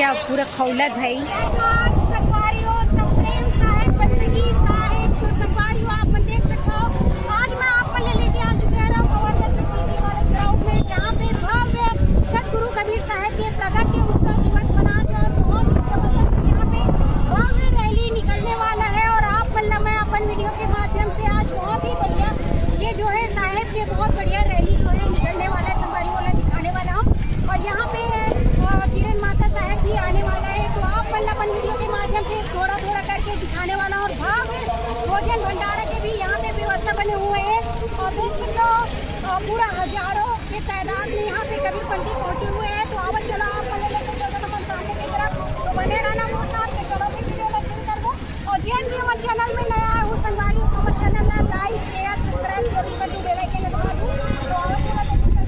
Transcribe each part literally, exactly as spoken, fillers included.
पूरा खौलत भाई। आज संगवारी हो, सब प्रेम साहेब बंदगी साहेब तो संगवारी हो, आप मन देख सकते हो। आज मैं आप मन ले लेके आ चुके हैं कवर्धा के पीजी कॉलेज ग्राउंड में, जहाँ पे भव्य सतगुरु कबीर साहेब के प्रगट के उत्सव दिवस मनात हे और बहुत ही जबरदस्त यहाँ पे भव्य रैली निकलने वाला है। और आप मन ला मैं अपन वीडियो के माध्यम से आज बहुत ही बढ़िया ये जो है साहेब के बहुत बढ़िया रैली जो है निकलने वाला है, संगवारी हो, ला दिखाने वाला हूँ। और यहाँ पे अ, किरण माता साहेब भी आने वाला है, तो आप मन ला अपन वीडियो के माध्यम से थोड़ा थोड़ा करके दिखाने वाला हूँ। और भव्य भोजन भंडारा के भी यहाँ पे व्यवस्था बने हुए हैं। और देख सकते हो अ, पूरा हजारों के तादाद में यहाँ पे कबीरपंथी पहुँचे हुए हैं। तो अब चलो आप मन लेके चलते हैं अपन सामने की तरफ, तो बने रहना हमारे साथ। तो चलो फिर वीडियो ला शुरू कर दो। और जे भी हमारे चैनल में नया है, वो संगवारी हो, हमारे चैनल ला लाइक, शेयर, सब्सक्राइब जरूर कर दो, बेल आइकन दबा दो। तो और थोड़ा सा बहुत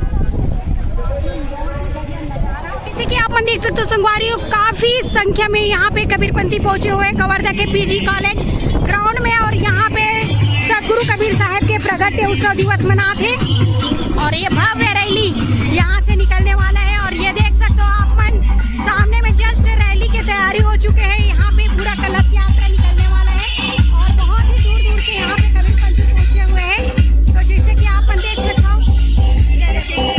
ही बढ़िया नज़ारा। जैसे कि आप मन देख सकते हो संगवारी हो, काफी संख्या में यहाँ पे कबीरपंथी पहुंचे हुए हैं कवर्धा के पीजी कॉलेज ग्राउंड में। और यहाँ पे सतगुरु कबीर साहब के प्रगट उत्सव दिवस मनात हे और ये भव्य रैली यहाँ से निकलने वाला है। और ये देख सकते हो आप मन, सामने में जस्ट रैली की तैयारी हो चुके हैं। यहाँ पे पूरा कलश यात्रा निकलने वाला है और बहुत ही दूर दूर से यहाँ पे कबीरपंथी पहुंचे हुए हैं। तो जैसे कि आप मन देख सकते हो, ये देखिए।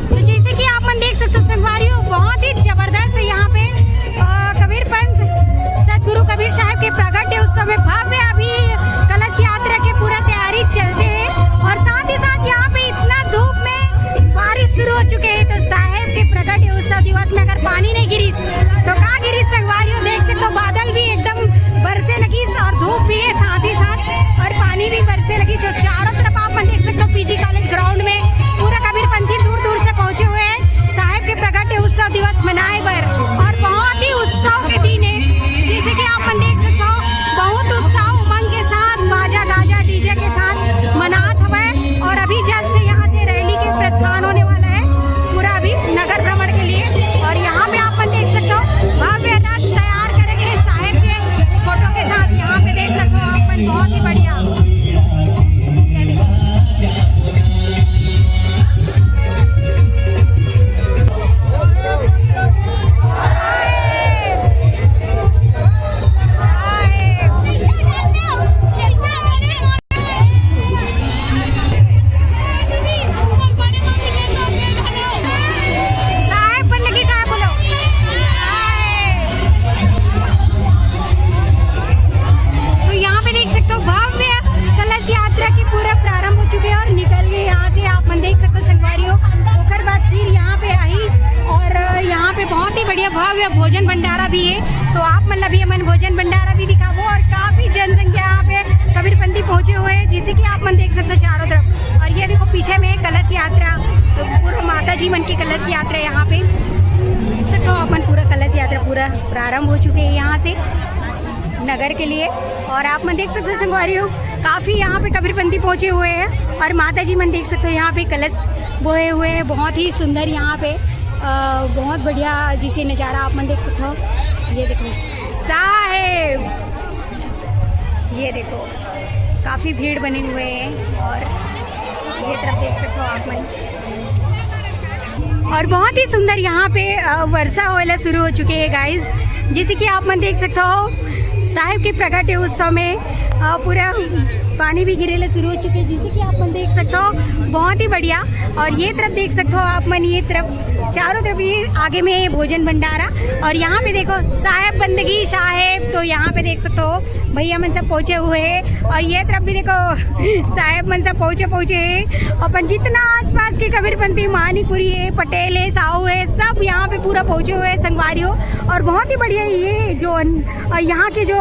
तो जैसे कि आप मन देख सकते हो संगवारी हो, बहुत ही जबरदस्त है यहाँ पे अ, कबीर पंथ सतगुरु कबीर साहब के प्रगट है उस समय भव्य अभी कलश यात्रा के पूरा तैयारी चलते हैं। और साथ ही साथ यहाँ पे इतना धूप में बारिश शुरू हो चुके हैं, तो साहेब के प्रगट उत्सव दिवस में अगर पानी नहीं गिरिस तो का गिरिस संगवारी हो। देख सकते हो बादल भी एकदम बरसे लगिस और धूप भी है साथ ही साथ और पानी भी बरसे लगिस। जो चारों तरफ आप मन देख सकते हो पीजी कॉलेज ग्राउंड में पूरा कबीरपंथी दूर दूर से पहुंचे हुए हैं साहेब के प्रगट उत्सव दिवस मनाए बर। और बहुत ही उत्सव के दिन है, जैसे कि आप मन देख सकते हो बहुत उत्साह उमंग के साथ बाजा गाजा डीजे के साथ मनात हवय। और अभी जस्ट यहाँ से रैली के प्रस्थान होने वाला है पूरा अभी नगर भ्रमण के लिए। और यहाँ पे आप मन देख सकते हो भव्य रथ तैयार करे गए साहेब के फोटो के साथ। यहाँ पे देख सकते हो आप मन, बहुत ही बढ़िया। ये देखो। साहेब बंदगी साहेब बोलो। तो यहाँ पे देख सकते हो भव्य कलश यात्रा की पूरा प्रारंभ हो चुके हैं और निकल गए यहाँ से। आप मन देख सकते हो संगवारी हो, ओकर बाद फिर यहाँ पे आई और यहाँ पे बहुत ही बढ़िया भव्य भोजन भंडारा भी है। तो आप मन ला भी हमन भोजन भंडारा भी दिखाबो और काफी जनसंख्या यहाँ पे कबीरपंथी पहुंचे हुए हैं, जैसे कि आप मन देख सकते हो चारों तरफ। और ये देखो पीछे में कलश यात्रा, तो पूरा माता जी मन की कलश यात्रा यहाँ पे देख सकते हो आप मन, पूरा कलश यात्रा पूरा प्रारंभ हो चुके हैं यहाँ से नगर के लिए। और आप मन देख सकते हो संगवारी हो, काफी यहाँ पे कबीरपंथी पहुंचे हुए हैं और माता जी मन देख सकते हो यहाँ पे कलश बोए हुए हैं। बहुत ही सुंदर यहाँ पे अ, बहुत बढ़िया जिसे नज़ारा आप मन देख सकते हो। ये देखो साहेब, ये देखो काफी भीड़ बने हुए हैं और ये तरफ देख सकते हो आप मन। और बहुत ही सुंदर यहाँ पे अ, वर्षा होएला शुरू हो चुके हैं गाइस। जैसे कि आप मन देख सकते हो साहेब के प्रगट उत्सव में अ, पूरा पानी भी गिरेला शुरू हो चुके हैं, जैसे कि आप मन देख सकते हो। बहुत ही बढ़िया। और ये तरफ देख सकते हो आप मन, ये तरफ चारों तरफ ये आगे में भोजन भंडारा, और यहाँ पे देखो साहेब बंदगी साहेब, तो यहाँ पे देख सकते हो भैया मन सब पहुँचे हुए हैं, और ये तरफ भी देखो साहेब मन सब पहुँचे पहुँचे हैं। अपन जितना आसपास के कबीरपंथी, मानिकपुरी है, पटेल है, साहू है, सब यहाँ पे पूरा पहुँचे हुए हैं संगवारी हो। और बहुत ही बढ़िया ये जो अन-, और यहाँ के जो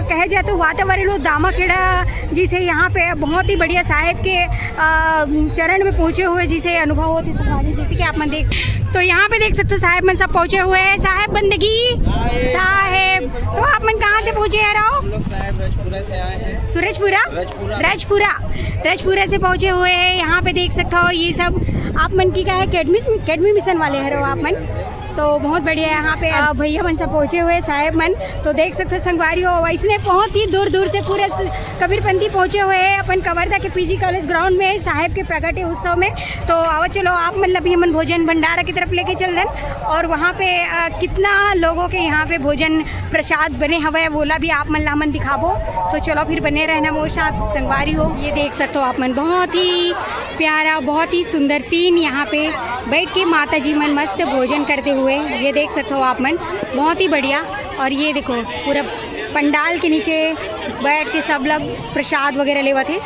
कहे जाए तो वातावरण हो, दामाखेड़ा जिसे यहाँ पे बहुत ही बढ़िया साहेब के अ, चरण में पहुँचे हुए जिसे अनुभव होते संगवारी, जैसे कि आप मन देख, तो यहाँ पे देख सकते हो साहेब मन सब पहुँचे हुए हैं। साहेब बंदगी साहेब, तो आप मन कहाँ से पहुँचे हैं राव? हम लोग साहेब रजपुरा से आए हैं। सूरजपुरा रजपुरा। रजपुरा रजपुरा से पहुँचे हुए हैं। यहाँ पे देख सकते हो ये सब आप मन की क्या है, अकेडमी अकेडमी मिशन वाले हैं राव आप मन। तो बहुत बढ़िया है यहाँ पे अ, भैया मन सब पहुँचे हुए हैं साहेब मन। तो देख सकते हो संगवारी हो, इसने बहुत ही दूर दूर से पूरे स- कबीरपंथी पहुँचे हुए हैं अपन कवर्धा के पीजी कॉलेज ग्राउंड में साहेब के प्रगटे उत्सव में। तो आओ चलो आप मन ला भी हमन भोजन भंडारा की तरफ लेके चल देन, और वहाँ पे अ, कितना लोगों के यहाँ पे भोजन प्रसाद बने हवे वोला भी आप मन ला हमन दिखाबो। तो चलो फिर बने रहना मोर साथ संगवारी हो। ये देख सकते हो आप मन, बहुत ही प्यारा, बहुत ही सुंदर सीन। यहाँ पे बैठ के माता जी मन मस्त भोजन करते हुए, ये देख सकते हो आप मन, बहुत ही बढ़िया। और ये देखो पूरा पंडाल के नीचे बैठ के सब लोग प्रसाद वगैरह लेवत हे,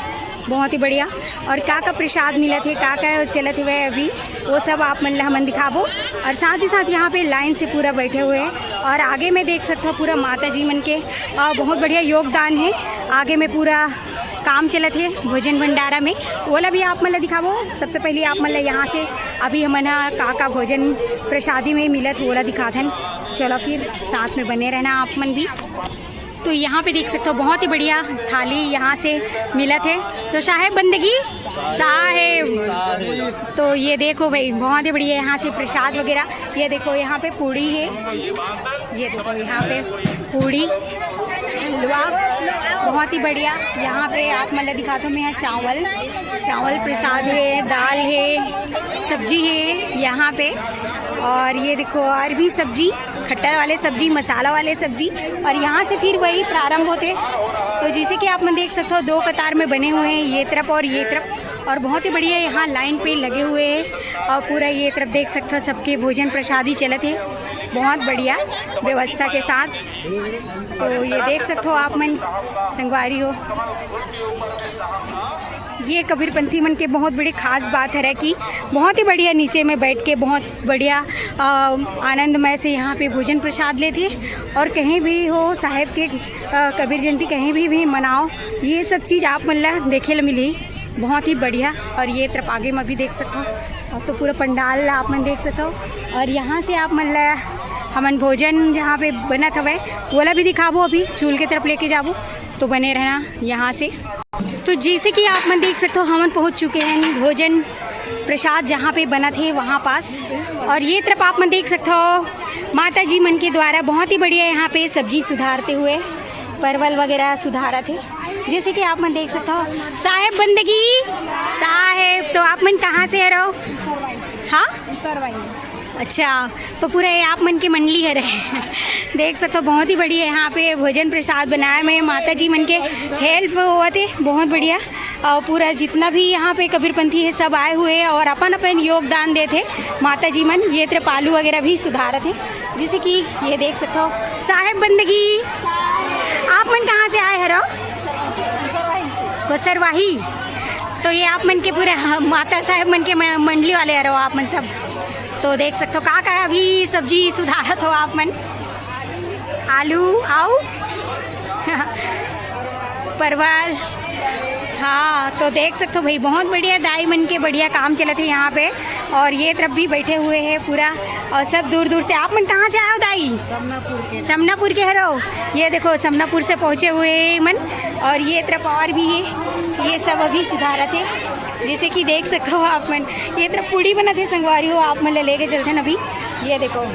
बहुत ही बढ़िया। और का का प्रसाद मिलत हे, का का चलत हवे अभी, वो सब आप मन ला हमन दिखाबो। और साथ ही साथ यहाँ पे लाइन से पूरा बैठे हुए हैं, और आगे में देख सकते हो पूरा माता जी मन के अ, बहुत बढ़िया योगदान है। आगे में पूरा काम चलत हे भोजन भंडारा में, ओला भी आप मन ला दिखाबो। सबसे पहले आप मन ला यहाँ से अभी हमन ह का का भोजन प्रसादी में मिलत हे, ओला दिखाथन। चलो फिर साथ में बने रहना आप मन भी। तो यहाँ पे देख सकते हो बहुत ही बढ़िया थाली यहाँ से मिलत हे। तो साहेब बंदगी साहेब, तो ये देखो भाई बहुत ही बढ़िया यहाँ से प्रसाद वगैरह। ये देखो यहाँ पे पूड़ी है, ये देखो यहाँ पे पूड़ी हलवा, बहुत ही बढ़िया। यहाँ पे आप मन ला दिखाता हूँ मैं, यहाँ चावल चावल प्रसाद है, दाल है, सब्जी है यहाँ पे। और ये देखो और भी सब्जी, खट्टा वाले सब्जी, मसाला वाले सब्जी। और यहाँ से फिर वही प्रारंभ होते। तो जैसे कि आप मन देख सकते हो दो कतार में बने हुए हैं ये तरफ और ये तरफ, और बहुत ही बढ़िया यहाँ लाइन पे लगे हुए हैं। और पूरा ये तरफ देख सकते हो सबके भोजन प्रसादी चलत है, बहुत बढ़िया व्यवस्था के साथ। तो ये देख सकते हो आप मन संगवारी हो, ये कबीरपंथी मन के बहुत बड़ी खास बात है कि बहुत ही बढ़िया नीचे में बैठ के बहुत बढ़िया अ, आनंदमय से यहाँ पे भोजन प्रसाद लेथे। और कहीं भी हो साहेब के अ, कबीर जयंती कहीं भी भी मनाओ, ये सब चीज़ आप मन ला देखे ला मिली, बहुत ही बढ़िया। और ये तरफ आगे में भी देख सकते हो, अब तो पूरा पंडाल ला आप मन देख सकते हो। और यहाँ से आप मन ला हमन भोजन जहाँ पे बनत हवय, वोला भी दिखाबो, अभी चूल के तरफ लेके जाबो, तो बने रहना यहाँ से। तो जैसे कि आप मन देख सकते हो, हमन पहुँच चुके हैं भोजन प्रसाद जहाँ पे बनत हे वहाँ पास। और ये तरफ आप मन देख सकते हो माता जी मन के द्वारा बहुत ही बढ़िया यहाँ पे सब्जी सुधारते हुए, परवल वगैरह सुधारत हे। जैसे कि आप मन देख सकते हो साहेब बंदगी साहेब, तो आप मन कहाँ से हरव? हाँ, अच्छा, तो पूरा ये आप मन के मंडली हरे। देख सकते हो बहुत ही बढ़िया यहाँ पे भोजन प्रसाद बनाए में माता जी मन के हेल्प होवत हे, बहुत बढ़िया। और पूरा जितना भी यहाँ पे कबीरपंथी है सब आए हुए हैं और अपन अपन योगदान देत हे। माता जी मन ये तरफ आलू वगैरह भी सुधारत हे, जैसे कि ये देख सकते हो साहेब बंदगी। आप मन कहाँ से आए हरो? गोसरवाही। तो ये आप मन के पूरे, हाँ, माता साहेब मन के म-, मंडली वाले हरो आप मन सब। तो देख सकते हो का का अभी सब्जी सुधारत हो आप मन। आलू आउ परवल। हाँ, तो देख सकते हो भाई, बहुत बढ़िया दाई मन के बढ़िया काम चलत हे यहाँ पे। और ये तरफ भी बैठे हुए हैं पूरा, और सब दूर दूर से। आप मन कहाँ से आए हो दाई? समनापुर के। समनापुर के हरो। ये देखो, समनापुर से पहुँचे हुए हैं मन। और ये तरफ और भी है, ये सब अभी सुधारत हे। जैसे कि देख सकते हो आप मन, ये तरफ पूड़ी बनत हे संगवारी हो, आप मन ला लेके चलते हैं अभी। ये देखो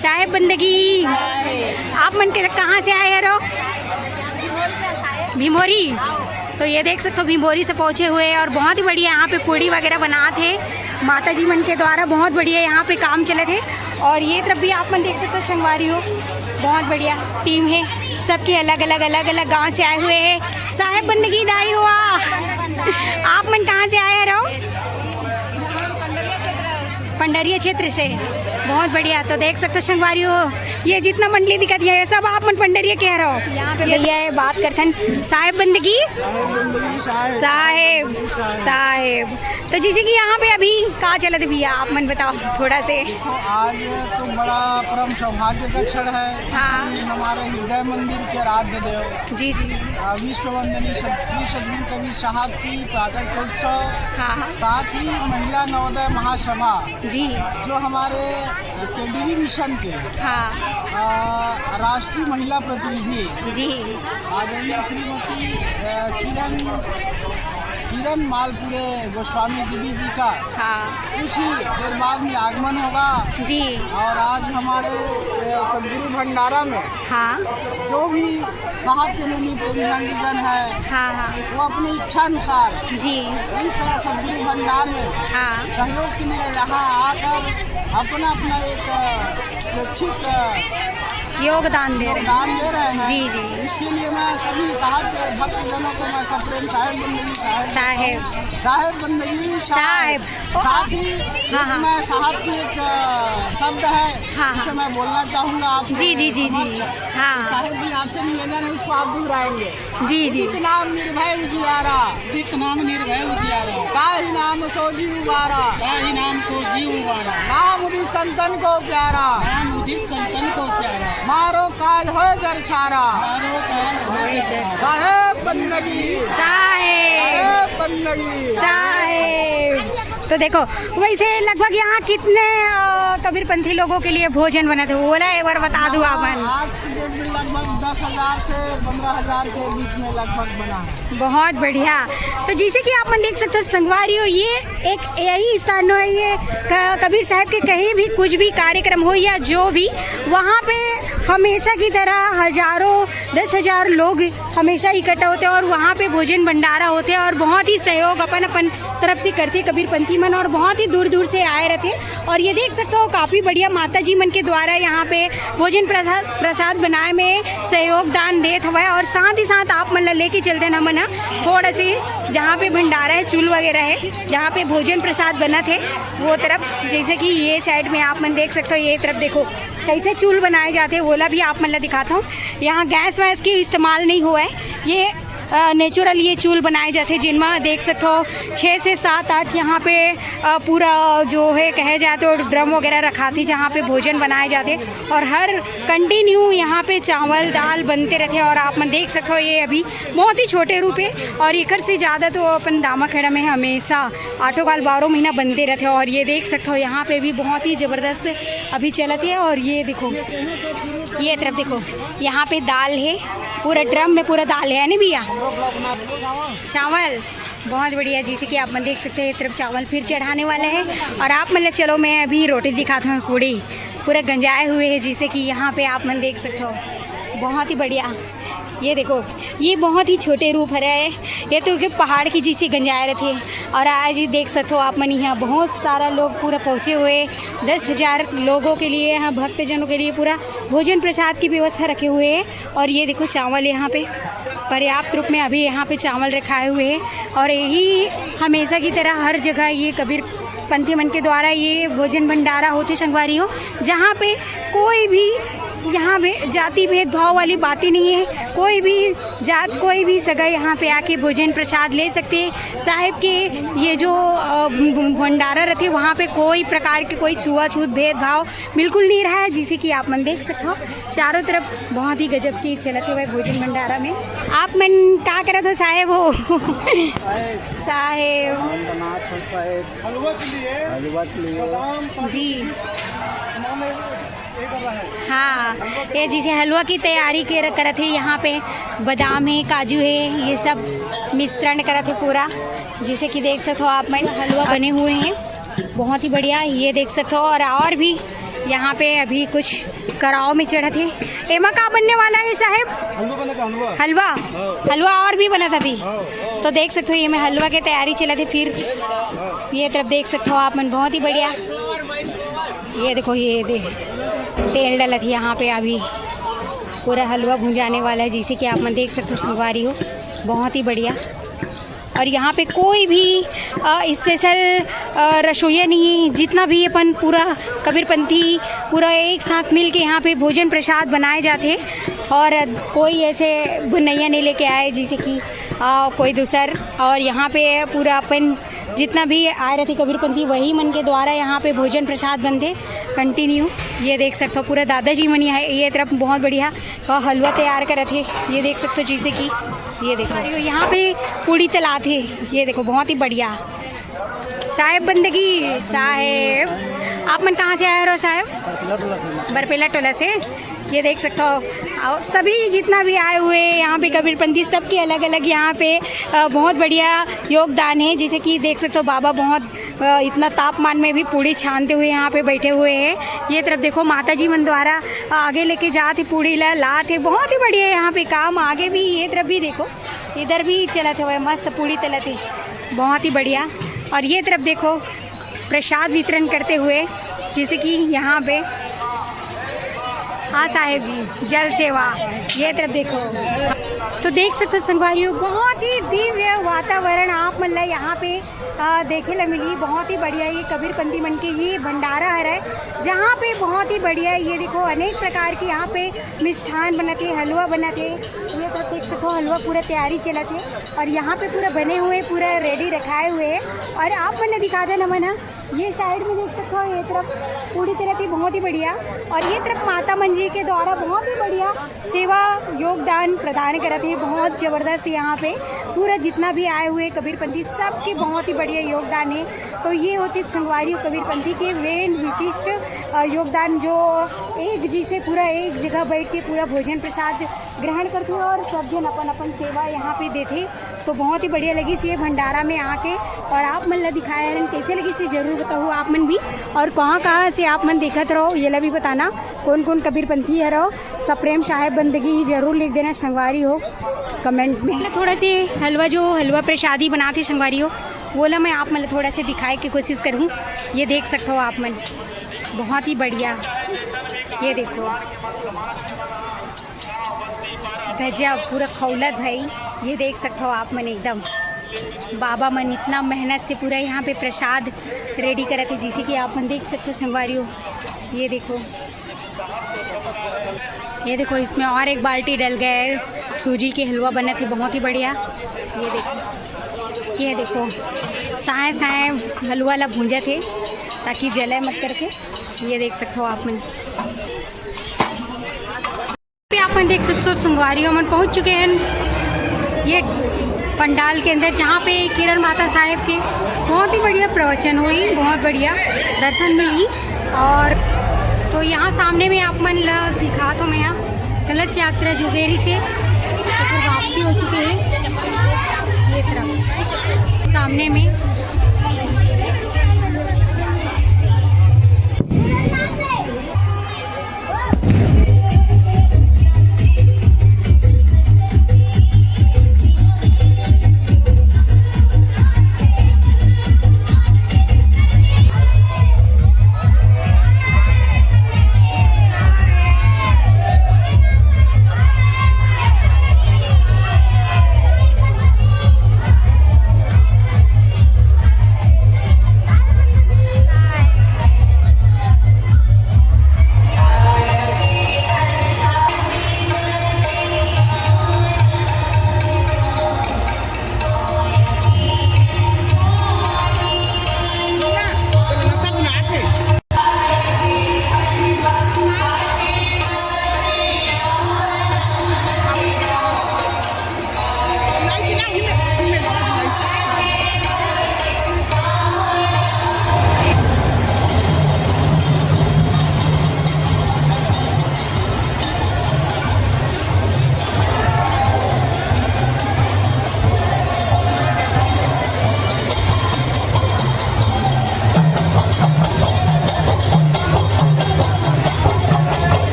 साहेब बंदगी। आप मन के कहाँ से आए हरो? भीमोरी। तो ये देख सकते हो भीमोरी से पहुँचे हुए हैं और बहुत ही बढ़िया यहाँ पे पूड़ी वगैरह बनात हे माता जी मन के द्वारा। बहुत बढ़िया यहाँ पे काम चलत हे। और ये तरफ भी आप मन देख सकते हो संगवारी हो, बहुत बढ़िया टीम है, सबके अलग अलग अलग अलग गांव से आए हुए हैं। साहेब बंदगी दाई हुआ, आप मन कहाँ से आए हरो? पंडरिया क्षेत्र से। बहुत बढ़िया। तो देख सकते हो संगवारी हो, ये जितना मंडली दिखत हे, ये सब आप मन पंडरिया के हरो। यहाँ पे भैया हे, बात करथन। साहेब बंदगी, साहेब बंदगी, साहेब। साहेब, साहेब। तो जैसे कि यहाँ पे अभी का चलत हे भैया, आप मन बताओ थोड़ा से। तो आज तो बड़ा परम सौभाग्य का क्षण है हाँ। कि हमारे हृदय मंदिर के आराध्य देव जी जी। अ, विश्व वंदनीय सद-, श्री सदगुरु कबीर साहब की प्राकट्योत्सव, हाँ हाँ। साथ ही महिला नवोदय महासभा, जी। जो हमारे केडीवी मिशन के हाँ। अ, राष्ट्रीय महिला प्रतिनिधि जी। आदरणीय श्रीमती अ, किरण, किरण मालपुरे गोस्वामी दीदी जी का हाँ। कुछ ही देर बाद में आगमन होगा। जी। और आज हमारे अ, सदगुरु भंडारा में हाँ। जो भी साहब के लिए प्रेमी जन है हाँ हाँ। वो अपनी इच्छा अनुसार जी। इस सदगुरु भंडार में हाँ। सहयोग के लिए यहाँ आकर अपना अपना एक अ, स्वैच्छिक अ, योगदान दे रहे हैं। योगदान दे रहे हैं। जी जी। इसके लिए मैं सभी साहब के भक्तजनों को मैं सप्रेम साहेब बंदगी साहेब साहेब। साहेब बंदगी साहेब। साहेब। साथ ही हाँ, हाँ। मैं साहब की एक अ, शब्द है हाँ, जिसे हाँ। मैं बोलना चाहूँगा आप जी जी जी जी। हाँ। साहेब जी आपसे निवेदन है, उसको आप दोहराएंगे। जी जी। उदित नाम निर्भय उजियारा। उदित नाम निर्भय उजियारा। ताहि नाम सो जीव उबारा। ताहि नाम सो जीव उबारा। नाम उदित संतन को प्यारा। नाम उदित संतन को प्यारा। मारो काज होय जर छारा। मारो काज होय जर छारा। साहेब बंदगी। साहेब। साहेब बंदगी। साहेब। तो देखो, वैसे लगभग यहाँ कितने अ, कबीरपंथी लोगों के लिए भोजन बनत हे, ओला एक बार बता दू आप मन। आज के डेट में लगभग दस हजार से पन्द्रह हजार के बीच में लगभग बना है। बहुत बढ़िया। तो जैसे कि आप मन देख सकते हो संगवारी हो, ये एक यही स्थान है, ये क-, कबीर साहब के कहीं भी कुछ भी कार्यक्रम हो या जो भी, वहाँ पे हमेशा की तरह हजारों, दस हजार लोग हमेशा इकट्ठा होते हैं और वहाँ पे भोजन भंडारा होते हैं और बहुत ही सहयोग अपन अपन तरफ से करते कबीरपंथी मन और बहुत ही दूर दूर से आए रहते। और ये देख सकते हो काफ़ी बढ़िया माता जी मन के द्वारा यहाँ पे भोजन प्रसाद प्रसाद बनाए में सहयोग दान देत हवय और साथ ही साथ आप मन ला लेके चलते हैं हमन ह थोड़ा से जहाँ पे भंडारा है, चूल वगैरह है, जहाँ पे भोजन प्रसाद बनत है वो तरफ। जैसे कि ये साइड में आप मन देख सकते हो, ये तरफ देखो कैसे चूल बनाए जाते हैं, वोला भी आप मन ला दिखाता हूँ। यहाँ गैस वैस की इस्तेमाल नहीं हुआ है, ये नेचुरल ये चूल बनाए जाते, जिनमें देख सकते हो छः से सात आठ यहाँ पे अ, पूरा जो है कहे जाए तो ड्रम वगैरह रखा थी जहाँ पे भोजन बनाए जाते और हर कंटिन्यू यहाँ पे चावल दाल बनते रहते। और आप मन देख सकते हो ये अभी बहुत ही छोटे रूप है और एकर से ज़्यादा तो अपन दामाखेड़ा में हमेशा आठों काल बारह महीना बनते रहते। और ये देख सकते हो यहाँ पे भी बहुत ही ज़बरदस्त अभी चलत है। और ये देखो, ये तरफ देखो, यहाँ पे दाल है, पूरा ड्रम में पूरा दाल है ना भैया, चावल। बहुत बढ़िया। जैसे कि आप मन देख सकते हैं, ये तरफ चावल फिर चढ़ाने वाले हैं। और आप मन ला चलो, मैं अभी रोटी दिखाता हूँ, पूड़ी पूरा गंजाए हुए है, जैसे कि यहाँ पे आप मन देख सकते हो। बहुत ही बढ़िया। ये देखो, ये बहुत ही छोटे रूप हरे, ये तो के पहाड़ की जैसे गंजाए रहते हैं। और आज ही देख सकते हो आप मन, यहाँ बहुत सारा लोग पूरा पहुँचे हुए हैं। दस हजार लोगों के लिए, यहाँ भक्तजनों के लिए पूरा भोजन प्रसाद की व्यवस्था रखे हुए हैं। और ये देखो, चावल यहाँ पे पर्याप्त रूप में अभी यहाँ पे चावल रखाए हुए हैं। और यही हमेशा की तरह हर जगह ये कबीर पंथी मन के द्वारा ये भोजन भंडारा होते संगवारी हो, जहाँ पे कोई भी यहाँ पे जाति भेदभाव वाली बातें नहीं है। कोई भी जात, कोई भी सगा यहाँ पे आके भोजन प्रसाद ले सकते हैं। साहेब के ये जो अ, भंडारा रहते, वहाँ पे कोई प्रकार के कोई छुआछूत भेदभाव बिल्कुल नहीं रहा है, जैसे कि आप मन देख सकते हो चारों तरफ बहुत ही गजब की चलत हुए भोजन भंडारा में। आप मन का करत हो साहेब हो? साहेब। हलवा के लिए, हलवा के लिए। बादाम, काजू जी। की हमारे ये कर रहा है। हाँ, ये जैसे हलवा की तैयारी के करत है, यहाँ पे बादाम है, काजू है, ये सब मिश्रण करत है पूरा। जैसे कि देख सकते हो आप मन, हलवा बने हुए हैं, बहुत ही बढ़िया। ये देख सकते हो, और और भी यहाँ पे अभी कुछ कराव में चढ़त है। एमा का बनने वाला है साहेब? हलवा बनेगा, हलवा। हलवा? हाँ। हलवा और भी बनत अभी। हाँ। तो देख सकते हो, ये में हलवा के तैयारी चलत है। फिर ये तरफ देख सकते हो आप मन, बहुत ही बढ़िया। ये देखो, ये दे, तेल डलत है यहाँ पे अभी, पूरा हलवा भुंजाने वाला है, जैसे कि आप मन देख सकते हो संगवारी हो, बहुत ही बढ़िया। और यहाँ पे कोई भी स्पेशल रसोईया नहीं है। जितना भी अपन पूरा कबीरपंथी पूरा एक साथ मिल के यहाँ पे भोजन प्रसाद बनाए जाते, और कोई ऐसे बनैया नहीं लेके आए जैसे कि कोई दूसर। और यहाँ पे पूरा अपन जितना भी आए रहते कबीरपंथी, वही मन के द्वारा यहाँ पे भोजन प्रसाद बनते कंटिन्यू। ये देख सकते हो पूरा दादाजी मन यहाँ ये तरफ बहुत बढ़िया हलवा तैयार करत हे। ये देख सकते हो जैसे कि ये देखो यहाँ पे पूड़ी तलात हे। ये देखो बहुत ही बढ़िया। साहेब बंदगी साहेब, आप मन कहाँ से आए रहो साहेब? बरपेला टोला से। ये देख सकते हो सभी जितना भी आए हुए हैं यहाँ पे कबीरपंथी, सबके अलग अलग यहाँ पे बहुत बढ़िया योगदान है। जैसे कि देख सकते हो बाबा बहुत इतना तापमान में भी पूड़ी छानते हुए यहाँ पे बैठे हुए हैं। ये तरफ देखो माता जी मन द्वारा आगे लेके जात ही पूड़ी ला लात है। बहुत ही बढ़िया यहाँ पे काम आगे भी। ये तरफ भी देखो इधर भी चलत हुए मस्त पूड़ी तलत है, बहुत ही बढ़िया। और ये तरफ देखो प्रसाद वितरण करते हुए जैसे कि यहाँ पे हाँ साहेब जी जल सेवा। ये तरफ देखो तो देख सकते हो संगवारी हो बहुत ही दिव्य वातावरण आप मन ला यहाँ पे देखे ला मिली। बहुत ही बढ़िया ये कबीरपंथी मन के ये भंडारा हरे जहाँ पे बहुत ही बढ़िया ये देखो अनेक प्रकार के यहाँ पे मिष्ठान बनत हे, हलवा बनत हे। ये तो देख सकते हो हलवा पूरा तैयारी चलत हे और यहाँ पे पूरा बने हुए पूरा रेडी रखाए हुए है। और आप मन दिखा देना मन ये साइड में देख सकते हो ये तरफ पूरी तरह थी बहुत ही बढ़िया। और ये तरफ माता मन जी के द्वारा बहुत ही बढ़िया सेवा योगदान प्रदान करत हे। बहुत जबरदस्त यहाँ पे पूरा जितना भी आए हुए कबीरपंथी सबके बहुत ही बढ़िया योगदान है। तो ये होती संगवारी कबीरपंथी के वेन विशिष्ट योगदान जो एक जी से पूरा एक जगह बैठ के पूरा भोजन प्रसाद ग्रहण करते हैं और सब जन अपन अपन सेवा यहाँ पे देते। तो बहुत ही बढ़िया लगी ये भंडारा में आके। और आप मन ला दिखाया हन कैसे लगी से जरूर बताओ आप मन भी। और कहाँ कहाँ से आप मन देखत रहो ये ला भी बताना कौन कौन कबीरपंथी है रहो। सप्रेम साहेब बंदगी ही जरूर लिख देना संगवारी हो कमेंट में। थोड़ा से हलवा जो हलवा प्रसादी बनाते संगवारी हो वो ला मैं आप मन ला थोड़ा से दिखाए की कोशिश करूँ। ये देख सकते हो आप मन बहुत ही बढ़िया। ये देखो गजब पूरा खौलत भाई। ये देख सकते हो आप मन एकदम बाबा मन इतना मेहनत से पूरा यहाँ पे प्रसाद रेडी करत हे जैसे कि आप मन देख सकते हो संगवारी हो। ये देखो ये देखो इसमें और एक बाल्टी डल गया है सूजी के हलवा बनत हे बहुत ही बढ़िया। ये देखो ये देखो साए साए हलवा ला भूंजत हे ताकि जले मत करके। ये देख सकते हो आप मन पे आप मन देख सकते हो संगवारी हो मन पहुंच चुके हैं ये पंडाल के अंदर जहाँ पे किरण माता साहेब के बहुत ही बढ़िया प्रवचन हुई बहुत बढ़िया दर्शन मिली। और तो यहाँ सामने में आप मन ला दिखा तो मैं यहाँ कलश यात्रा जुगेरी से तो फिर वापसी हो चुकी है ये तरफ सामने में।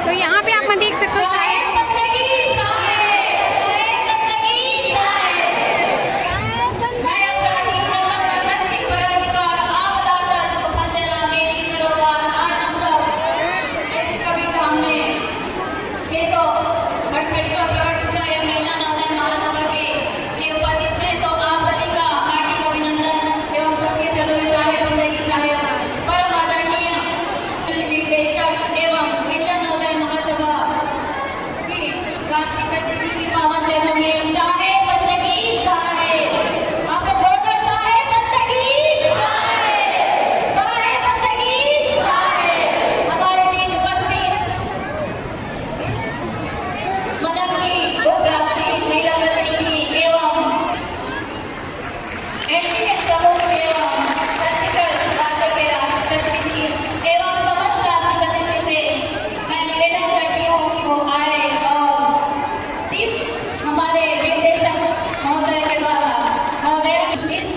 तो यहाँ पे आप मन देख सकते हो, सारे छह सौ अट्ठाईसवाँ प्रकट उत्साह महिला नवोदय महासभा के लिए उपस्थित हुए, तो आप सभी का हार्दिक अभिनंदन एवं सबके चरणों में साहेब बंदगी साहेब परम आदरणीय निर्देशक एवं महिला नवोदय महासभा की राष्ट्रीय प्रतिनिधि की पावन चरणों में साहेब बंदगी साहेब। आप लोग जोरदार साहेब बंदगी साहेब, साहेब बंदगी साहेब। हमारे बीच उपस्थित मदन की उपराष्ट्रीय महिला प्रतिनिधि एवं एनटीए प्रमुख एवं छत्तीसगढ़ राज्य के राष्ट्रीय प्रतिनिधि एवं समस्त राष्ट्रीय प्रतिनिधि से मैं निवेदन करती हूँ कि वो आए और दीप हमारे निर्देशक महोदय के द्वारा महोदय इस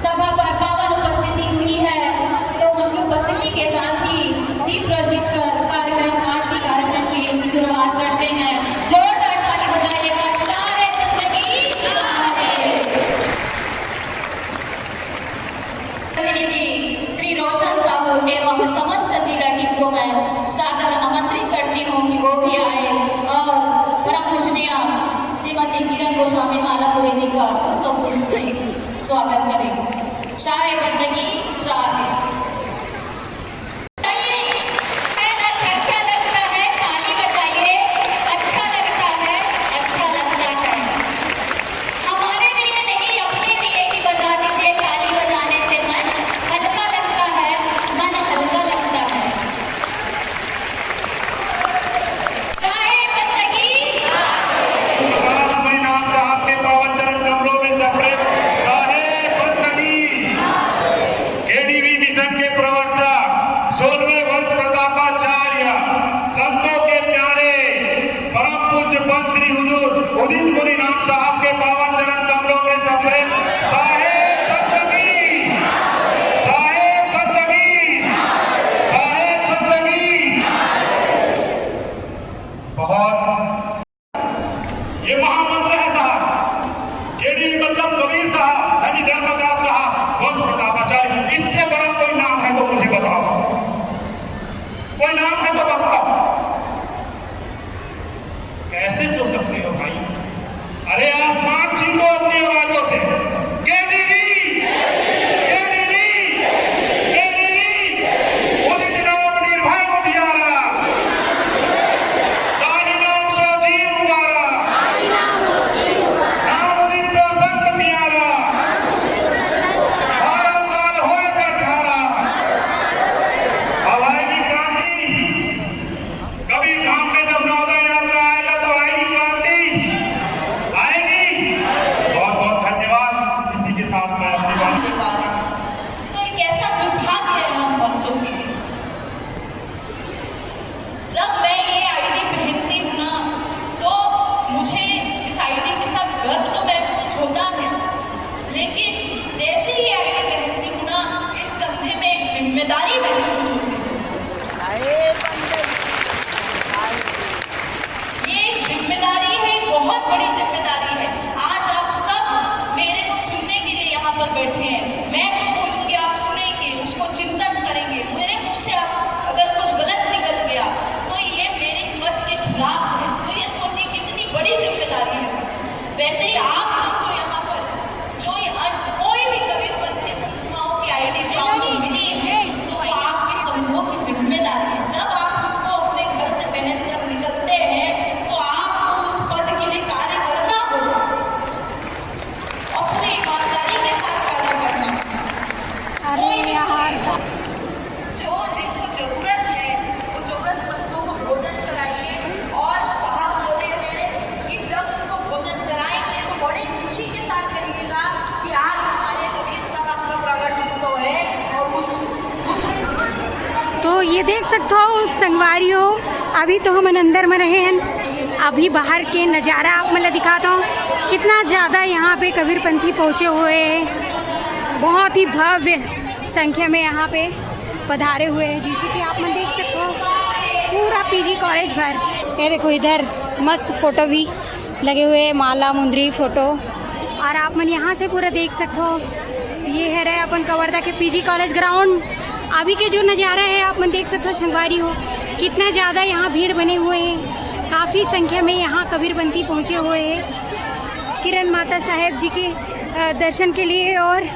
सभा पर पावन उपस्थिति हुई है, तो उनकी उपस्थिति के साथ ही दीप प्रज्वलित कर कार्यक्रम, आज के कार्यक्रम की शुरुआत करते हैं। जोरदार ताली बजाइएगा, साहेब बंदगी साहेब। प्रतिनिधि श्री रोशन साहू एवं समस्त जिला टीम को मैं सादर आमंत्रित करती हूँ कि वो भी आए और परम पूजनीय श्रीमती किरण गोस्वामी मालापुरी जी का पुष्प गुच्छ से स्वागत करें। साहेब बंदगी साहेब। अच्छा लगता है, ताली बजाइए। अच्छा लगता है, अच्छा लगता है। हमारे लिए नहीं, अपने लिए ही बजा दीजिए। ताली बजाने से मन हल्का लगता है, मन हल्का लगता है। साहेब बंदगी। हमारे नाम साहब के पावन चरण कमलों में सफरे साहेब बंदगी। केडीवी मिशन के प्रवक्ता सोलहवें वंश प्रतापाचार्य, संतों के प्यारे परम पूज्य पंच श्री हुजूर उदित मुनि राम साहब के पावन चरण कमलों में सफरे साहेब बंदगी, साहेब बंदगी, साहेब बंदगी। बहुत ये महामंत्र है साहब, ये भी मतलब कबीर साहब, धनी धर्मदास साहब, वंश प्रतापाचार्य, इससे बड़ा कोई नाम है तो मुझे बताओ, कोई नाम है तो बताओ। कैसे सो सकते हो भाई? अरे आसमान छीन लो अपनी आवाजों से। केडीवी, केडीवी, केडीवी, उदित नाम निर्भय उजियारा। ताहि नाम सो जीव उबारा। नाम उदित सो संत प्यारा। बारह साल होए कर झारा। अब आएगी क्रांति। कबीर धाम में जब नवोदय यात्रा आएगा तो आएगी क्रांति। आएगी। बहुत बहुत धन्यवाद। इसी के साथ मैं अपनी बात के बारे में। तो एक ऐसा दुर्भाग्य है हम भक्तों के लिए। जब मैं ये आईडी पहनती हूँ ना, तो मुझे इस आईडी के साथ गर्व तो महसूस होता है, लेकिन जैसे ही आईडी पहनती हूँ ना, इस कंधे में एक जिम्मेदारी महसूस होती है। ये एक जिम्मेदारी है, बहुत बड़ी जिम्मेदारी है। आज आप सब मेरे को सुनने के लिए यहाँ पर बैठे हैं। मैं जो बोलूँगी, आप सुनेंगे, उसको चिंतन करेंगे। मेरे मुंह से आप अगर कुछ गलत निकल गया, तो ये मेरे मत के खिलाफ है। तो ये सोचिए, कितनी बड़ी जिम्मेदारी है। वैसे ही आप लोग जो यहाँ पर, जो ये अन-, कोई भी कबीरपंथी संस्थाओं की आईडी जो आपको मिली है, तो वो आपके कंधों की जिम्मेदारी है। जब आप उसको अपने घर से पहनकर निकलते हैं, तो आपको उस पद के लिए कार्य करना होगा, अपनी ईमानदारी के साथ कार्य करना होगा। अरे कोई भी यार। संस्था जो जिनको जरूरत है, वो जरूरतमंदों को भोजन कराइए। और साहब बोले हैं कि जब उनको भोजन कराएंगे, तो बड़ी खुशी के साथ कहिएगा कि आज हमारे कबीर साहब का प्रगट उत्सव है। और उस, उस तो ये देख सकते हो संगवारी हो, अभी तो हमन अंदर में रहे हैं, अभी बाहर के नज़ारा आप मन ला दिखाता हूँ, कितना ज़्यादा यहाँ पे कबीरपंथी पहुँचे हुए हैं, बहुत ही भव्य संख्या में यहाँ पे पधारे हुए हैं, जैसे कि आप मन देख सकते हो। पीजी कॉलेज भर। ये देखो, इधर मस्त फोटो भी लगे हुए हैं, माला मुंदरी फोटो। और आप मन यहाँ से पूरा देख सकते हो, ये हरे अपन कवर्धा के पीजी कॉलेज ग्राउंड। अभी के जो नज़ारा है, आप मन देख सकते हो संगवारी हो, कितना ज़्यादा यहाँ भीड़ बने हुए हैं। काफ़ी संख्या में यहाँ कबीरपंथी पहुँचे हुए हैं किरण माता साहेब जी के, अ, दर्शन के लिए और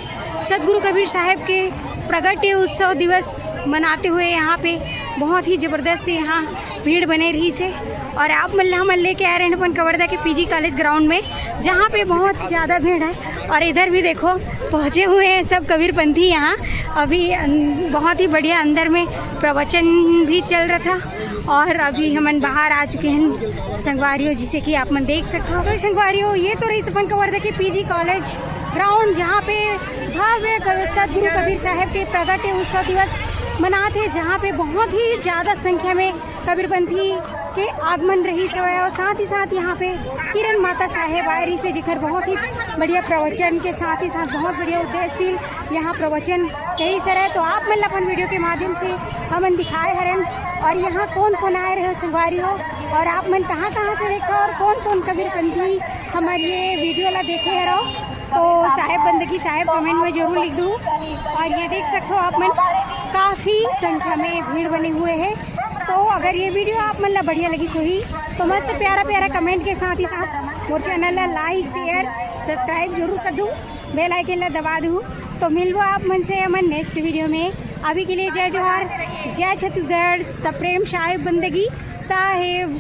सदगुरु कबीर साहेब के प्रगट उत्सव दिवस मनाते हुए यहाँ पे बहुत ही ज़बरदस्त यहाँ भीड़ बने रहिस हे। और आप मन ला हमन लेके आए रहे हैं अपन कवर्धा के पीजी कॉलेज ग्राउंड में, जहाँ पे बहुत ज़्यादा भीड़ है। और इधर भी देखो, पहुँचे हुए हैं सब कबीरपंथी यहाँ। अभी अन-, बहुत ही बढ़िया अंदर में प्रवचन भी चल रहा था और अभी हमन बाहर आ चुके हैं संगवारी हो, जिसे कि आप मन देख सकते हो। तो संगवारी हो, ये तो रहिस अपन कवर्धा के पीजी कॉलेज ग्राउंड, जहाँ पे भव्य क-, सदगुरु कबीर साहेब के प्रगट उत्सव दिवस मनात हे, जहाँ पे बहुत ही ज़्यादा संख्या में कबीरपंथी के आगमन रहिस हवय और साथ ही साथ यहाँ पे किरण माता साहेब आए रहिस हे, जेकर बहुत ही बढ़िया प्रवचन के साथ ही साथ बहुत बढ़िया उद्देश्यशील यहाँ प्रवचन कई सर है। तो आप मन ला अपन वीडियो के माध्यम से हमन दिखाए हरन और यहाँ कौन कौन आए रहे हो संगवारी हो, और आप मन कहाँ कहाँ से देखते हो और कौन कौन कबीरपंथी हमर ये वीडियो ला देखे हरो, तो साहेब बंदगी साहेब कमेंट में जरूर लिख दू। और ये देख सकते हो आप मन, काफ़ी संख्या में भीड़ बने हुए हैं। तो अगर ये वीडियो आप मन ला बढ़िया लगिस होही, तो मस्त प्यारा प्यारा कमेंट के साथ ही साथ मोर चैनल ला लाइक, शेयर, सब्सक्राइब जरूर कर दू, बेल आइकन ला दबा दू। तो मिलबो आप मन से हमन नेक्स्ट वीडियो में। अभी के लिए जय जोहार, जय छत्तीसगढ़, सप्रेम साहेब बंदगी साहेब।